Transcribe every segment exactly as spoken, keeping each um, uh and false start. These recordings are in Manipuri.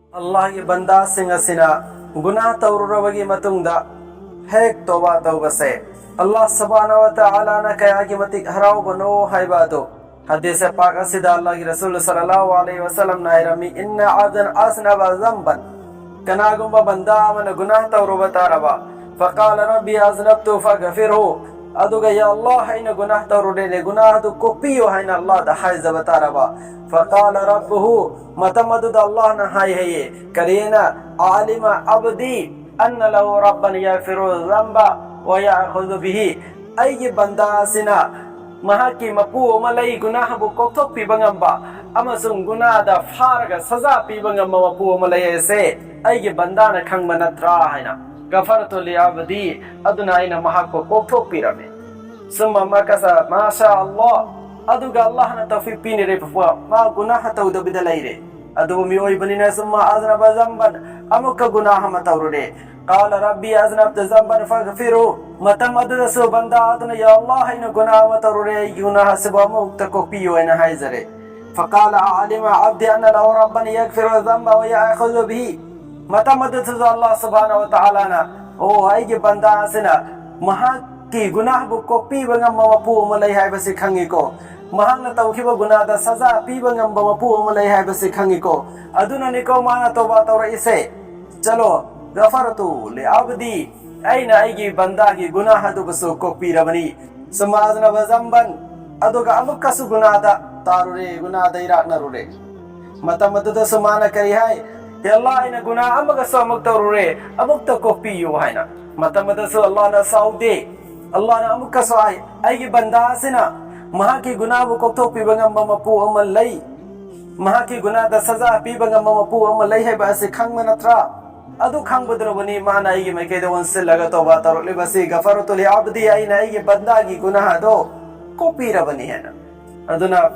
ꯑꯜꯂꯥꯍꯒꯤ ꯕꯟꯗꯥꯁꯤꯡ ꯑꯁꯤꯅ ꯒꯨꯅꯥꯍ ꯇꯧꯔꯨꯔꯕꯒꯤ ꯃꯇꯨꯡꯗ ꯍꯦꯛ ꯇꯧꯕꯥ ꯇꯧꯕꯁꯦ, ꯑꯜꯂꯥꯍ ꯁꯨꯕꯍꯥꯅꯍꯨ ꯋꯥ ꯇꯥꯂꯥꯅ ꯀꯌꯥꯒꯤ ꯃꯇꯤꯛ ꯍꯔꯥꯎꯕꯅꯣ ꯍꯥꯏꯕ ꯑꯗꯨ ꯍꯗꯤꯁ ꯄꯥꯛ ꯑꯁꯤꯗ ꯑꯜꯂꯥꯍꯒꯤ ꯔꯁꯨꯜ ꯁꯜꯂꯜꯂꯥꯍꯨ ꯑꯂꯩꯍꯤ ꯋꯥꯁꯜꯂꯝꯅ ꯍꯥꯏꯔꯝꯃꯤ, "ꯏꯟꯅ ꯑꯕꯗꯟ ꯑꯁꯅꯕ ꯖꯝꯕꯟ", ꯀꯅꯥꯒꯨꯝꯕ ꯕꯟꯗꯥ ꯑꯃꯅ ꯒꯨꯅꯥꯍ ꯇꯧꯔꯨꯕ ꯇꯥꯔꯕ, "ꯐꯀꯥꯂ ꯔꯕꯤ ꯑꯖꯅꯕꯇꯨ ꯐꯒꯐꯤꯔꯍꯨ", ꯑꯗꯨꯒ "ꯌꯥ ꯑꯜꯂꯥꯍ, ꯑꯩꯅ ꯒꯨꯅꯥꯍ ꯇꯧꯔꯨꯔꯦꯅꯦ, ꯒꯨꯅꯥꯍ ꯑꯗꯨ ꯀꯣꯛꯄꯤꯌꯨ" ꯍꯥꯏꯅ ꯑꯜꯂꯥꯍꯗ ꯍꯥꯏꯖꯕ ꯇꯥꯔꯕ, "ꯐꯀꯥꯂ ꯔꯕꯨꯍꯨ", ꯃꯇꯝ ꯑꯗꯨꯗ ꯑꯜꯂꯥꯍꯅ ꯍꯥꯏ ꯍꯥꯏꯌꯦ, ꯀꯔꯤꯅ? "ꯑꯥꯂꯤꯃ ꯑꯕꯗꯤ ꯑꯟꯅ ꯂꯍꯨ ꯔꯕꯟ ꯌꯒꯐꯤꯔꯨ ꯖꯝꯕ ꯋ ꯌꯥꯈꯨꯖꯨ ꯕꯤꯍꯤ", ꯑꯩꯒꯤ ꯕꯟꯗꯥ ꯑꯁꯤꯅ ꯃꯍꯥꯛꯀꯤ ꯃꯄꯨ ꯑꯃ ꯂꯩ, ꯒꯨꯅꯥꯍꯕꯨ ꯀꯣꯛꯊꯣꯛꯄꯤꯕ ꯉꯝꯕ ꯑꯃꯁꯨꯡ ꯒꯨꯅꯥꯗ ꯐꯥꯔꯒ ꯁꯖꯥ ꯄꯤꯕ ꯉꯝꯕ ꯃꯄꯨ ꯑꯃ ꯂꯩ ꯍꯥꯏꯁꯦ ꯑꯩꯒꯤ ꯕꯟꯗꯥꯅ ꯈꯪꯕ ꯅꯠꯇ꯭ꯔꯥ ꯍꯥꯏꯅ꯫ "ꯒꯐꯔꯇꯨ ꯂꯤ ꯑꯕꯗꯤ", ꯑꯗꯨꯅ ꯑꯩꯅ ꯃꯍꯥꯛꯄꯨ ꯀꯣꯛꯊꯣꯛꯄꯤꯔꯝꯃꯤ꯫ ꯁꯨꯝꯃ ꯃꯀꯁ ꯃꯥꯁꯥ ꯑꯜꯂꯥꯍ, ꯑꯗꯨꯒ ꯑꯜꯂꯥꯍꯅ ꯇꯧꯐꯤꯛ ꯄꯤꯅꯔꯦ ꯐꯥꯎꯕ ꯃꯥ ꯒꯨꯅꯥꯍ ꯇꯧꯗꯕꯤꯗ ꯂꯩꯔꯦ꯫ ꯑꯗꯨꯕꯨ ꯃꯤꯑꯣꯏꯕꯅꯤꯅ ꯁꯨꯝꯃ ꯑꯖꯅꯕ ꯖꯝꯕꯟ, ꯑꯃꯨꯛꯀ ꯒꯨꯅꯥꯍ ꯑꯃ ꯇꯧꯔꯨꯔꯦ꯫ "ꯀꯥꯂ ꯔꯕꯤ ꯑꯖꯅꯕꯇ ꯖꯝꯕꯟ ꯐꯒꯐꯤꯔꯨ", ꯃꯇꯝ ꯑꯗꯨꯗꯁꯨ ꯕꯟꯗꯥ ꯑꯗꯨꯅ, "ꯌꯥ ꯑꯜꯂꯥꯍ, ꯑꯩꯅ ꯒꯨꯅꯥꯍ ꯑꯃ ꯇꯧꯔꯨꯔꯦ, ꯑꯩꯒꯤ ꯒꯨꯅꯥꯍ ꯑꯁꯤꯕꯨ ꯑꯃꯨꯛꯇ ꯀꯣꯛꯄꯤꯌꯨ" ꯍꯥꯏꯅ ꯍꯥꯏꯖꯔꯦ꯫ "ꯐꯀꯥꯂ ꯑꯥꯂꯤꯃ ꯑꯕꯗꯤ ꯑꯟꯅ ꯂꯍꯨ ꯔꯕꯟ ꯌꯒꯐꯤꯔꯨ ꯖꯝꯕ ꯋ ꯌꯥꯈꯨꯖꯨ ꯕꯤꯍꯤ", ꯃꯇꯝ ꯑꯗꯨꯗꯁꯨ ꯑꯜꯂꯥꯍ ꯁꯨꯕꯍꯥꯅꯍꯨ ꯋ ꯇꯥꯂꯥꯅ, "ꯑꯣ, ꯑꯩꯒꯤ ꯕꯟꯗꯥ ꯑꯁꯤꯅ ꯃꯍꯥꯛꯀꯤ ꯒꯨꯅꯥꯍꯕꯨ ꯀꯣꯛꯄꯤꯕ ꯉꯝꯕ ꯃꯄꯨ ꯑꯃ ꯂꯩ ꯍꯥꯏꯕꯁꯤ ꯈꯪꯉꯤꯀꯣ, ꯃꯍꯥꯛꯅ ꯇꯧꯈꯤꯕ ꯒꯨꯅꯥꯗ ꯁꯖꯥ ꯄꯤꯕ ꯉꯝꯕ ꯃꯄꯨ ꯑꯃ ꯂꯩ ꯍꯥꯏꯕꯁꯤ ꯈꯪꯉꯤꯀꯣ, ꯑꯗꯨꯅꯅꯤꯀꯣ ꯃꯥꯅ ꯇꯧꯕꯥ ꯇꯧꯔꯛꯏꯁꯦ꯫ ꯆꯂꯣ, ꯒꯐꯔꯇꯨ ꯂꯤ ꯑꯕꯗꯤ, ꯑꯩꯅ ꯑꯩꯒꯤ ꯕꯟꯗꯥꯒꯤ ꯒꯨꯅꯥꯍ ꯑꯗꯨꯕꯨꯁꯨ ꯀꯣꯛꯄꯤꯔꯕꯅꯤ꯫ ꯁꯨꯝꯃ ꯑꯖꯅꯕ ꯖꯝꯕꯟ, ꯑꯗꯨꯒ ꯑꯃꯨꯛꯀꯁꯨ ꯒꯨꯅꯥꯗ ꯇꯥꯔꯨꯔꯦ, ꯒꯨꯅꯥꯗ ꯏꯔꯥꯛꯅꯔꯨꯔꯦ"꯫ ꯃꯇꯝ ꯑꯗꯨꯗꯁꯨ ꯃꯥꯅ ꯀꯔꯤ ꯍꯥꯏ? "ꯍꯦ ꯑꯜꯂꯥꯍ, ꯑꯩꯅ ꯒꯨꯅꯥꯍ ꯑꯃꯒꯁꯨ ꯑꯃꯨꯛ ꯇꯧꯔꯨꯔꯦ, ꯑꯃꯨꯛꯇ ꯀꯣꯛꯄꯤꯌꯨ" ꯍꯥꯏꯅ꯫ ꯃꯇꯝ ꯑꯗꯨꯗꯁꯨ ꯑꯜꯂꯥꯍꯅ ꯁꯥꯎꯗꯦ꯫ ꯑꯜꯂꯥꯍꯅ ꯑꯃꯨꯛꯀꯁꯨ ꯍꯥꯏ, "ꯑꯩꯒꯤ ꯕꯟꯗꯥ ꯑꯁꯤꯅ ꯃꯍꯥꯛꯀꯤ ꯒꯨꯅꯥꯍꯕꯨ ꯀꯣꯛꯊꯣꯛꯄꯤꯕ ꯉꯝꯕ ꯃꯄꯨ ꯑꯃ ꯂꯩ, ꯃꯍꯥꯛꯀꯤ ꯒꯨꯅꯥꯗ ꯁꯖꯥ ꯄꯤꯕ ꯉꯝꯕ ꯃꯄꯨ ꯑꯃ ꯂꯩ ꯍꯥꯏꯕ ꯑꯁꯤ ꯈꯪꯕ ꯅꯠꯇ꯭ꯔꯥ? ꯑꯗꯨ ꯈꯪꯕꯗꯨꯅꯕꯨꯅꯤ ꯃꯥꯅ ꯑꯩꯒꯤ ꯃꯥꯏꯀꯩꯗ ꯑꯣꯟꯁꯤꯜꯂꯒ ꯇꯧꯕꯥ ꯇꯧꯔꯛꯂꯤꯕꯁꯤ, ꯒꯐꯔꯇꯨ ꯂꯤ ꯑꯕꯗꯤ, ꯑꯩꯅ ꯑꯩꯒꯤ ꯕꯟꯗꯥꯒꯤ ꯒꯨꯅꯥꯍ ꯑꯗꯣ ꯀꯣꯛꯄꯤꯔꯕꯅꯤ" ꯍꯥꯏꯅ꯫ ꯑꯗꯨꯅ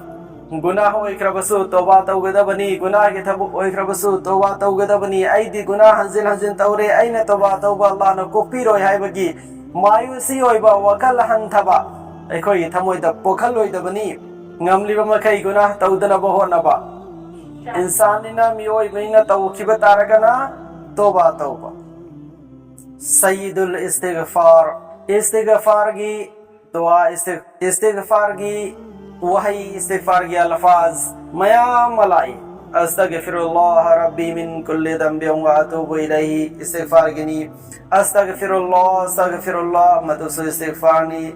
ꯒꯨꯅꯥꯍ ꯑꯣꯏꯈ꯭ꯔꯕꯁꯨ ꯇꯧꯕꯥ ꯇꯧꯒꯗꯕꯅꯤ, ꯒꯨꯅꯥꯍꯒꯤ ꯊꯕꯛ ꯑꯣꯏꯈ꯭ꯔꯕꯁꯨ ꯇꯧꯕꯥ ꯇꯧꯒꯗꯕꯅꯤ꯫ ꯑꯩꯗꯤ ꯒꯨꯅꯥꯍ ꯍꯟꯖꯤꯟ ꯍꯟꯖꯤꯟ ꯇꯧꯔꯦ, ꯑꯩꯅ ꯇꯧꯕꯥ ꯇꯧꯕ ꯑꯜꯂꯥꯍꯅ ꯀꯣꯛꯄꯤꯔꯣꯏ ꯍꯥꯏꯕꯒꯤ ꯃꯥꯌꯨꯁꯤ ꯑꯣꯏꯕ ꯋꯥꯈꯜ ꯍꯟꯊꯕ ꯑꯩꯈꯣꯏꯒꯤ ꯊꯃꯣꯏꯗ ꯄꯣꯛꯍꯜꯂꯣꯏꯗꯕꯅꯤ꯫ ꯉꯝꯂꯤꯕ ꯃꯈꯩ ꯒꯨꯅꯥꯍ ꯇꯧꯗꯅꯕ ꯍꯣꯠꯅꯕ꯫ ꯏꯟꯁꯥꯟꯅꯤꯅ, ꯃꯤꯑꯣꯏꯕꯅꯤꯅ ꯇꯧꯈꯤꯕ ꯇꯥꯔꯒꯅ ꯇꯣꯕꯥ ꯇꯧꯕ꯫ ꯁꯌꯤꯗꯨꯜ ꯏꯁꯇꯤꯒꯐꯥꯔ, ꯏꯁꯇꯤꯒꯐꯥꯔꯒꯤ ꯗꯨꯋꯥ, ꯏꯁꯇꯤꯒ-, ꯏꯁꯇꯤꯒꯐꯥꯔꯒꯤ ꯋꯥꯍꯩ, ꯏꯁꯇꯤꯒꯐꯥꯔꯒꯤ ꯑꯜꯐꯥꯖ ꯃꯌꯥꯝ ꯑꯃ ꯂꯥꯛꯏ꯫ "ꯑꯁꯇꯒꯐꯤꯔꯨꯜꯂꯥꯍ ꯔꯕꯤ ꯃꯤꯟ ꯀꯨꯜꯂꯤ ꯗꯝꯕꯤꯟ ꯋꯥ ꯑꯇꯨꯕꯨ ꯏꯂꯩꯍꯤ" ꯏꯁꯇꯤꯒꯐꯥꯔꯒꯤꯅꯤ꯫ "ꯑꯁꯇꯒꯐꯤꯔꯨꯜꯂꯥꯍ, ꯑꯁꯇꯒꯐꯤꯔꯨꯜꯂꯥꯍ", ꯃꯗꯨꯁꯨ ꯏꯁꯇꯤꯒꯐꯥꯔꯅꯤ꯫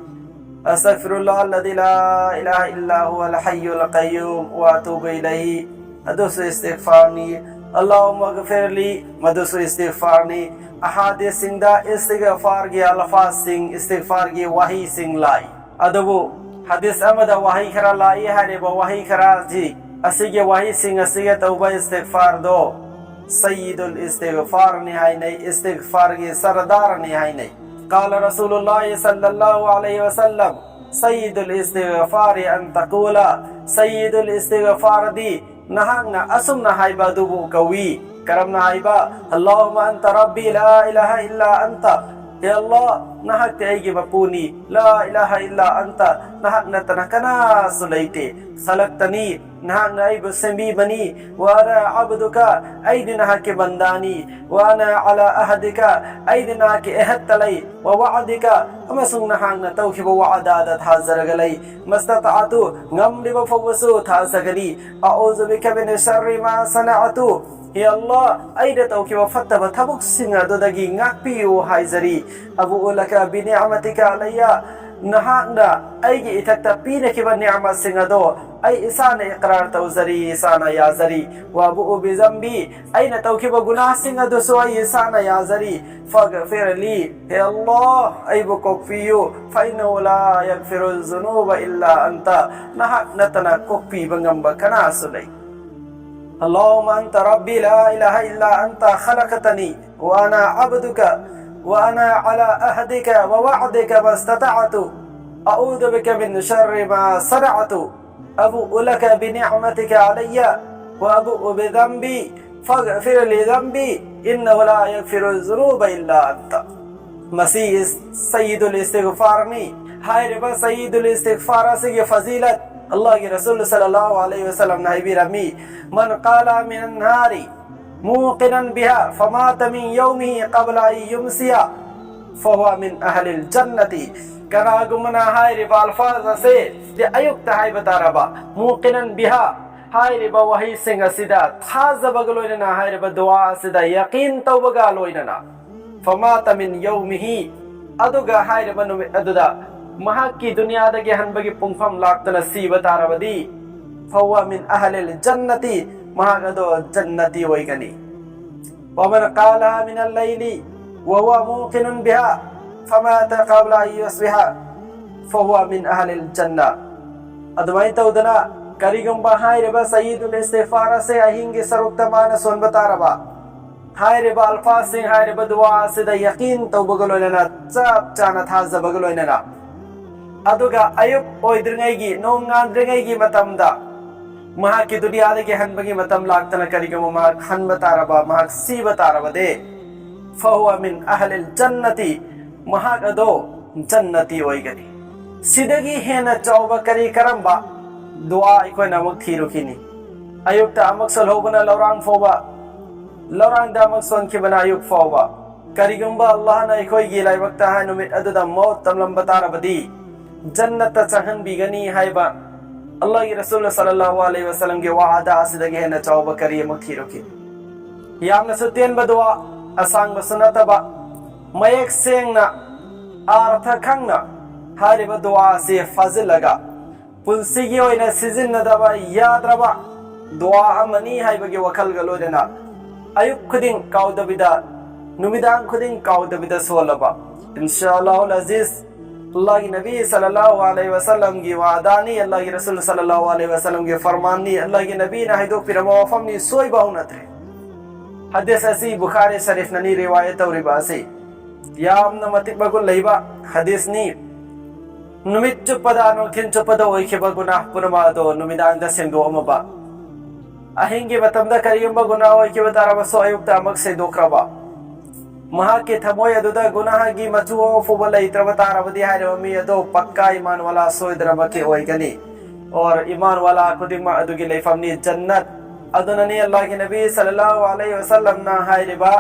"ꯑꯁꯇꯒꯐꯤꯔꯨꯜꯂꯥꯍ ꯑꯜꯂꯗꯤ ꯂꯥ ꯏꯂꯥꯍ ꯏꯜꯂꯥ ꯍꯨꯋꯜ ꯍꯌ꯭ꯌꯨꯜ ꯀꯌ꯭ꯌꯨꯝ ꯋꯥ ꯑꯇꯨꯕꯨ ꯏꯂꯩꯍꯤ", ꯑꯗꯨꯁꯨ ꯏꯁꯇꯤꯒꯐꯥꯔꯅꯤ꯫ "ꯑꯜꯂꯥꯍꯨꯝꯃ ꯒꯐꯤꯔꯂꯤ", ꯃꯗꯨꯁꯨ ꯏꯁꯇꯤꯒꯐꯥꯔꯅꯤ꯫ ꯑꯍꯥꯗꯤꯁꯁꯤꯡꯗ ꯏꯁꯇꯤꯒꯐꯥꯔꯒꯤ ꯑꯜꯐꯥꯖꯁꯤꯡ, ꯏꯁꯇꯤꯒꯐꯥꯔꯒꯤ ꯋꯥꯍꯩꯁꯤꯡ ꯂꯥꯛꯏ꯫ ꯑꯗꯨꯕꯨ ꯍꯗꯤꯁ ꯑꯃꯗ ꯋꯥꯍꯩ ꯈꯔ ꯂꯥꯛꯏ꯫ ꯍꯥꯏꯔꯤꯕ ꯋꯥꯍꯩ ꯈꯔ ꯑꯁꯤ, ꯑꯁꯤꯒꯤ ꯋꯥꯍꯩꯁꯤꯡ ꯑꯁꯤꯒ ꯇꯧꯕ ꯏꯁꯇꯤꯒꯐꯥꯔꯗꯣ ꯁꯌꯤꯗꯨꯜ ꯏꯁꯇꯤꯒꯐꯥꯔꯅꯤ ꯍꯥꯏꯅꯩ, ꯏꯁꯇꯤꯒꯐꯥꯔꯒꯤ ꯁꯔꯗꯥꯔꯅꯤ ꯍꯥꯏꯅꯩ꯫ قال رسول الله صلى الله عليه وسلم: "سيد الاستغفار أن تقول"، ꯁꯌꯤꯗꯨꯜ ꯏꯁꯇꯤꯒꯐꯥꯔꯗꯤ ꯅꯍꯥꯛꯅ ꯑꯁꯨꯝꯅ ꯍꯥꯏꯕ ꯑꯗꯨꯕꯨ ꯀꯧꯏ꯫ ꯀꯔꯝꯅ ꯍꯥꯏꯕ? "اللهم أنت ربي لا إله إلا أنت"꯫ "ꯍꯦ ꯑꯜꯂꯥꯍ, ꯅꯍꯥꯛꯇꯤ ꯑꯩꯒꯤ ꯃꯄꯨꯅꯤ꯫ لا إله إلا أنت, ꯅꯍꯥꯛ ꯅꯠꯇꯅ ꯀꯅꯥꯁꯨ ꯂꯩꯇꯦ꯫ خلقتني, ꯅꯍꯥꯛꯅ ꯑꯩꯕꯨ ꯁꯦꯝꯕꯤꯕꯅꯤ꯫ وأنا عبدك, ꯑꯩꯗꯤ ꯅꯍꯥꯛꯀꯤ ꯕꯟꯗꯥꯅꯤ꯫ وأنا على عهدك, ꯑꯩꯗꯤ ꯅꯍꯥꯛꯀꯤ ꯑꯍꯗꯇ ꯂꯩ꯫ ووعدك, ꯑꯃꯁꯨꯡ ꯅꯍꯥꯛꯅ ꯇꯧꯈꯤꯕ ꯋꯥꯗꯥꯗ ꯊꯥꯖꯔꯒ ꯂꯩ꯫ ما استطعت, ꯉꯝꯂꯤꯕ ꯐꯥꯎꯕꯁꯨ ꯊꯥꯖꯒꯅꯤ꯫ أعوذ بك من شر ما صنعت. ꯍꯦ ꯑꯜꯂꯥꯍ, ꯑꯩꯅ ꯇꯧꯈꯤꯕ ꯐꯠꯇꯕ ꯊꯕꯛꯁꯤꯡ ꯑꯗꯨꯗꯒꯤ ꯉꯥꯛꯄꯤꯌꯨ ꯍꯥꯏꯖꯔꯤ꯫ أبوء لك بنعمتك علي, ꯅꯍꯥꯛꯅ ꯑꯩꯒꯤ ꯏꯊꯛꯇ ꯄꯤꯅꯈꯤꯕ ꯅꯤꯌꯥꯃꯠꯁꯤꯡ ꯑꯗꯣ ꯑꯩ ꯏꯁꯥꯅ ꯏꯀ꯭ꯔꯥꯔ ꯇꯧꯖꯔꯤ, ꯏꯁꯥꯅ ꯌꯥꯖꯔꯤ꯫ وأبوء بذنبي, ꯑꯩꯅ ꯇꯧꯈꯤꯕ ꯒꯨꯅꯥꯍꯁꯤꯡ ꯑꯗꯨꯁꯨ ꯑꯩ ꯏꯁꯥꯅ ꯌꯥꯖꯔꯤ꯫ فاغفر لي, ꯍꯦ ꯑꯜꯂꯥꯍ, ꯑꯩꯕꯨ ꯀꯣꯛꯄꯤꯌꯨ꯫ فإنه لا يغفر الذنوب إلا أنت, ꯅꯍꯥꯛ ꯅꯠꯇꯅ ꯀꯣꯛꯄꯤꯕ ꯉꯝꯕ ꯀꯅꯥꯁꯨ ꯂꯩ꯫ اللهم أنت ربي لا إله إلا أنت خلقتني وأنا عبدك وأنا على عهدك ووعدك ما استطعت أعوذ بك من شر ما صنعت أبوء لك بنعمتك علي وأبوء بذنبي فاغفر لي ذنبي إنه لا يغفر الذنوب إلا أنت. ꯃꯁꯤ ꯏꯁ-, ꯁꯌꯤꯗꯨꯜ ꯏꯁꯇꯤꯒꯐꯥꯔꯅꯤ꯫ ꯍꯥꯏꯔꯤꯕ ꯁꯌꯤꯗꯨꯜ ꯏꯁꯇꯤꯒꯐꯥꯔ ꯑꯁꯤꯒꯤ ꯐꯖꯤꯂꯠ ꯑꯜꯂꯥꯍꯒꯤ ꯔꯁꯨꯜ ꯁꯜꯂꯜꯂꯥꯍꯨ ꯑꯂꯩꯍꯤ ꯋꯁꯜꯂꯝꯅ ꯍꯥꯏꯕꯤꯔꯝꯃꯤ, "ꯃꯟ ꯀꯥꯂꯥ ꯃꯤꯅꯟ ꯅꯍꯥꯔꯤ ꯃꯨꯀꯤꯅꯟ ꯕꯤꯍꯥ ꯐꯃꯥꯇ ꯃꯤꯟ ꯌꯧꯃꯤꯍꯤ ꯀꯕꯂ ꯑꯟ ꯌꯨꯝꯁꯤꯌꯥ ꯐꯍꯨꯋ ꯃꯤꯟ ꯑꯍꯂꯤꯜ ꯖꯟꯅꯇꯤ"꯫ ꯀꯅꯥꯒꯨꯝꯕꯅ ꯍꯥꯏꯔꯤꯕ ꯑꯜꯐꯥꯖ ꯑꯁꯦ, ꯑꯌꯨꯛꯇ ꯍꯥꯏꯕ ꯇꯥꯔꯕ, ꯃꯨꯀꯤꯅꯟ ꯕꯤꯍꯥ, ꯍꯥꯏꯔꯤꯕ ꯋꯥꯍꯩꯁꯤꯡ ꯑꯁꯤꯗ ꯊꯥꯖꯕꯒ ꯂꯣꯏꯅꯅ, ꯍꯥꯏꯔꯤꯕ ꯗꯨꯋꯥ ꯑꯁꯤꯗ ꯌꯀꯤꯟ ꯇꯧꯕꯒ ꯂꯣꯏꯅꯅ, ꯐꯃꯥꯇ ꯃꯤꯟ ꯌꯧꯃꯤꯍꯤ, ꯑꯗꯨꯒ ꯍꯥꯏꯔꯤꯕ ꯅꯨꯃꯤꯠ ꯑꯗꯨꯗ ꯃꯍꯥꯛꯀꯤ ꯗꯨꯅꯤꯌꯥꯗꯒꯤ ꯍꯟꯕꯒꯤ ꯄꯨꯡꯐꯝ ꯂꯥꯛꯇꯨꯅ ꯁꯤꯕ ꯇꯥꯔꯕꯗꯤ, ꯐꯍꯨꯋ ꯃꯤꯟ ꯑꯍꯂꯤꯜ ꯖꯟꯅꯇꯤ, ꯃꯍꯥꯛ ꯑꯗꯣ ꯖꯟꯅꯇꯤ ꯑꯣꯏꯒꯅꯤ꯫ ꯋꯃꯟ ꯀꯥꯂꯥ ꯃꯤꯅꯜ ꯂꯩꯂꯤ ꯋꯍꯨꯋ ꯃꯨꯀꯤꯅꯨꯟ ꯕꯤꯍꯥ ꯐꯃꯥꯇ ꯀꯕꯂ ꯑꯟ ꯌꯨꯁꯕꯤꯍ ꯐꯍꯨꯋ ꯃꯤꯟ ꯑꯍꯂꯤꯜ ꯖꯟꯅ꯫ ꯑꯗꯨꯃꯥꯏꯅ ꯇꯧꯗꯅ, ꯀꯔꯤꯒꯨꯝꯕ ꯍꯥꯏꯔꯤꯕ ꯁꯌꯤꯗꯨꯜ ꯏꯁꯇꯤꯒꯐꯥꯔ ꯑꯁꯦ ꯑꯍꯤꯡꯒꯤ ꯁꯔꯨꯛꯇ ꯃꯥꯅ ꯁꯣꯟꯕ ꯇꯥꯔꯕ, ꯍꯥꯏꯔꯤꯕ ꯑꯜꯐꯥꯖꯁꯤꯡ, ꯍꯥꯏꯔꯤꯕ ꯗꯨꯋꯥ ꯑꯁꯤꯗ ꯌꯀꯤꯟ ꯇꯧꯕꯒ ꯂꯣꯏꯅꯅ, ꯆꯞ ꯆꯥꯅ ꯊꯥꯖꯕꯒ ꯂꯣꯏꯅꯅ, ꯑꯗꯨꯒ ꯑꯌꯨꯛ ꯑꯣꯏꯗ꯭ꯔꯤꯉꯩꯒꯤ, ꯅꯣꯡ ꯉꯥꯟꯗ꯭ꯔꯤꯉꯩꯒꯤ ꯃꯇꯝꯗ ꯃꯍꯥꯛꯀꯤ ꯗꯨꯅꯤꯌꯥꯗꯒꯤ ꯍꯟꯕꯒꯤ ꯃꯇꯝ ꯂꯥꯛꯇꯅ ꯀꯔꯤꯒꯨꯝꯕ ꯃꯍꯥꯛ ꯍꯟꯕ ꯇꯥꯔꯕ, ꯃꯍꯥꯛ ꯁꯤꯕ ꯇꯥꯔꯕꯗꯤ, ꯐꯍꯨꯋ ꯃꯤꯟ ꯑꯍꯂꯤꯜ ꯖꯟꯅꯇꯤ, ꯃꯍꯥꯛ ꯑꯗꯣ ꯖꯟꯅꯇꯤ ꯑꯣꯏꯒꯅꯤ꯫ ꯁꯤꯗꯒꯤ ꯍꯦꯟꯅ ꯆꯥꯎꯕ ꯀꯔꯤ ꯀꯔꯝꯕ ꯗꯨꯋꯥ ꯑꯩꯈꯣꯏꯅ ꯑꯃꯨꯛ ꯊꯤꯔꯨꯈꯤꯅꯤ? ꯑꯌꯨꯛꯇ ꯑꯃꯨꯛ ꯁꯣꯜꯍꯧꯕꯅ ꯂꯧꯔꯥꯡ ꯐꯥꯎꯕ, ꯂꯧꯔꯥꯡꯗ ꯑꯃꯨꯛ ꯁꯣꯟꯈꯤꯕꯅ ꯑꯌꯨꯛ ꯐꯥꯎꯕ꯫ ꯀꯔꯤꯒꯨꯝꯕ ꯑꯜꯂꯥꯍꯅ ꯑꯩꯈꯣꯏꯒꯤ ꯂꯥꯏꯕꯛꯇ ꯍꯥꯏ ꯅꯨꯃꯤꯠ ꯑꯗꯨꯗ ꯃꯧꯠ ꯇꯝꯂꯝꯕ ꯇꯥꯔꯕꯗꯤ, ꯖꯟꯅꯠꯇ ꯆꯪꯍꯟꯕꯤꯒꯅꯤ ꯍꯥꯏꯕ ꯑꯜꯂꯥꯍꯒꯤ ꯔꯁꯨꯜ ꯁꯜꯂꯜꯂꯥꯍꯨ ꯑꯂꯩꯍꯤ ꯋꯁꯜꯂꯝꯒꯤ ꯋꯥꯗꯥ ꯑꯁꯤꯗꯒꯤ ꯍꯦꯟꯅ ꯆꯥꯎꯕ ꯀꯔꯤ ꯑꯃꯨꯛ ꯊꯤꯔꯨꯈꯤ? ꯌꯥꯝꯅꯁꯨ ꯇꯦꯟꯕ ꯗꯨꯋꯥ, ꯑꯁꯥꯡꯕꯁꯨ ꯅꯠꯇꯕ, ꯃꯌꯦꯛ ꯁꯦꯡꯅ, ꯑꯥꯔꯊ ꯈꯪꯅ ꯍꯥꯏꯔꯤꯕ ꯗꯨꯋꯥ ꯑꯁꯤ ꯐꯥꯖꯤꯜꯂꯒ, ꯄꯨꯟꯁꯤꯒꯤ ꯑꯣꯏꯅ ꯁꯤꯖꯤꯟꯅꯗꯕ ꯌꯥꯗ꯭ꯔꯕ ꯗꯨꯋꯥ ꯑꯃꯅꯤ ꯍꯥꯏꯕꯒꯤ ꯋꯥꯈꯜꯒ ꯂꯣꯏꯅꯅ, ꯑꯌꯨꯛ ꯈꯨꯗꯤꯡ ꯀꯥꯎꯗꯕꯤꯗ, ꯅꯨꯃꯤꯗꯥꯡ ꯈꯨꯗꯤꯡ ꯀꯥꯎꯗꯕꯤꯗ ꯁꯣꯜꯂꯕ, ꯏꯟꯁꯥ ꯑꯜꯂꯥꯍꯨꯜ ꯑꯖꯤꯖ, ꯑꯜꯂꯥꯍꯒꯤ ꯅꯕꯤ ꯁꯜꯂꯜꯂꯥꯍꯨ ꯑꯂꯩꯍꯤ ꯋꯁꯜꯂꯝꯒꯤ ꯋꯥꯗꯥꯅꯤ, ꯑꯜꯂꯥꯍꯒꯤ ꯔꯁꯨꯜ ꯁꯜꯂꯜꯂꯥꯍꯨ ꯑꯂꯩꯍꯤ ꯋꯁꯜꯂꯝꯒꯤ ꯐꯔꯃꯥꯟꯅꯤ, ꯑꯜꯂꯥꯍꯒꯤ ꯅꯕꯤꯅ ꯍꯥꯏꯗꯣꯛꯄꯤꯔꯝꯕ ꯋꯥꯐꯝꯅꯤ, ꯁꯣꯏꯕ ꯍꯧꯅꯗ꯭ꯔꯦ꯫ ꯍꯗꯤꯁ ꯑꯁꯤ ꯕꯨꯈꯥꯔꯤ ꯁꯔꯤꯐꯅꯅꯤ ꯔꯤꯋꯥꯌꯠ ꯇꯧꯔꯤꯕ ꯑꯁꯤ꯫ ꯌꯥꯝꯅ ꯃꯇꯤꯛ ꯃꯒꯨꯟ ꯂꯩꯕ ꯍꯗꯤꯁꯅꯤ꯫ ꯅꯨꯃꯤꯠ ꯆꯨꯞꯄꯗ, ꯅꯨꯡꯊꯤꯜ ꯆꯨꯞꯄꯗ ꯑꯣꯏꯈꯤꯕ ꯒꯨꯅꯥꯍ ꯄꯨꯝꯅꯃꯛ ꯑꯗꯣ ꯅꯨꯃꯤꯗꯥꯡꯗ ꯁꯦꯡꯗꯣꯛꯑꯝꯃꯕ꯫ ꯑꯍꯤꯡꯒꯤ ꯃꯇꯝꯗ ꯀꯔꯤꯒꯨꯝꯕ ꯒꯨꯅꯥꯍ ꯑꯣꯏꯈꯤꯕ ꯇꯥꯔꯕꯁꯨ ꯑꯌꯨꯛꯇ ꯑꯃꯨꯛ ꯁꯦꯡꯗꯣꯛꯈ꯭ꯔꯕ꯫ ꯃꯍꯥꯛꯀꯤ ꯊꯃꯣꯏ ꯑꯗꯨꯗ ꯒꯨꯅꯥꯍꯒꯤ ꯃꯆꯨ ꯑꯃ ꯐꯥꯎꯕ ꯂꯩꯇ꯭ꯔꯕ ꯇꯥꯔꯕꯗꯤ ꯍꯥꯏꯔꯤꯕ ꯃꯤ ꯑꯗꯣ ꯄꯛꯀꯥ ꯏꯃꯥꯟ ꯋꯥꯂꯥ ꯁꯣꯏꯗꯅꯃꯛꯀꯤ ꯑꯣꯏꯒꯅꯤ꯫ ꯑꯣꯔ ꯏꯃꯥꯟ ꯋꯥꯂꯥ ꯈꯨꯗꯤꯡꯃꯛ ꯑꯗꯨꯒꯤ ꯂꯩꯐꯝꯅꯤ ꯖꯟꯅꯠ꯫ ꯑꯗꯨꯅꯅꯤ ꯑꯜꯂꯥꯍꯒꯤ ꯅꯕꯤ ꯁꯜꯂꯜꯂꯥꯍꯨ ꯑꯂꯩꯍꯤ ꯋꯁꯜꯂꯝꯅ ꯍꯥꯏꯔꯤꯕ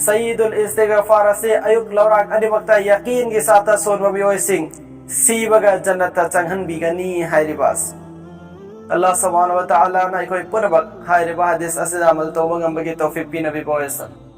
ꯁꯌꯤꯗꯨꯜ ꯏꯁꯇꯤꯒꯐꯥꯔ ꯑꯁꯤ ꯑꯌꯨꯛ ꯂꯧꯔꯥꯛ ꯑꯅꯤꯃꯛꯇ ꯌꯥꯀꯤꯟꯒꯤ ꯁꯥꯠꯇ ꯁꯣꯟꯕ ꯃꯤꯑꯣꯏꯁꯤꯡ ꯁꯤꯕꯒ ꯖꯟꯅꯠꯇ ꯆꯪꯍꯟꯕꯤꯒꯅꯤ ꯍꯥꯏꯔꯤꯕ ꯑꯁꯤ꯫ ꯑꯜꯂꯥꯍ ꯁꯨꯕꯍꯥꯅꯍꯨ ꯋ ꯇꯥꯂꯥꯅ ꯑꯩꯈꯣꯏ ꯄꯨꯝꯅꯃꯛ ꯍꯥꯏꯔꯤꯕ ꯍꯗꯤꯁ ꯑꯁꯤꯗ ꯑꯃꯜ ꯇꯧꯕ ꯉꯝꯕꯒꯤ ꯇꯧꯐꯤꯛ ꯄꯤꯅꯕꯤꯕ ꯑꯣꯏꯁꯅꯨ꯫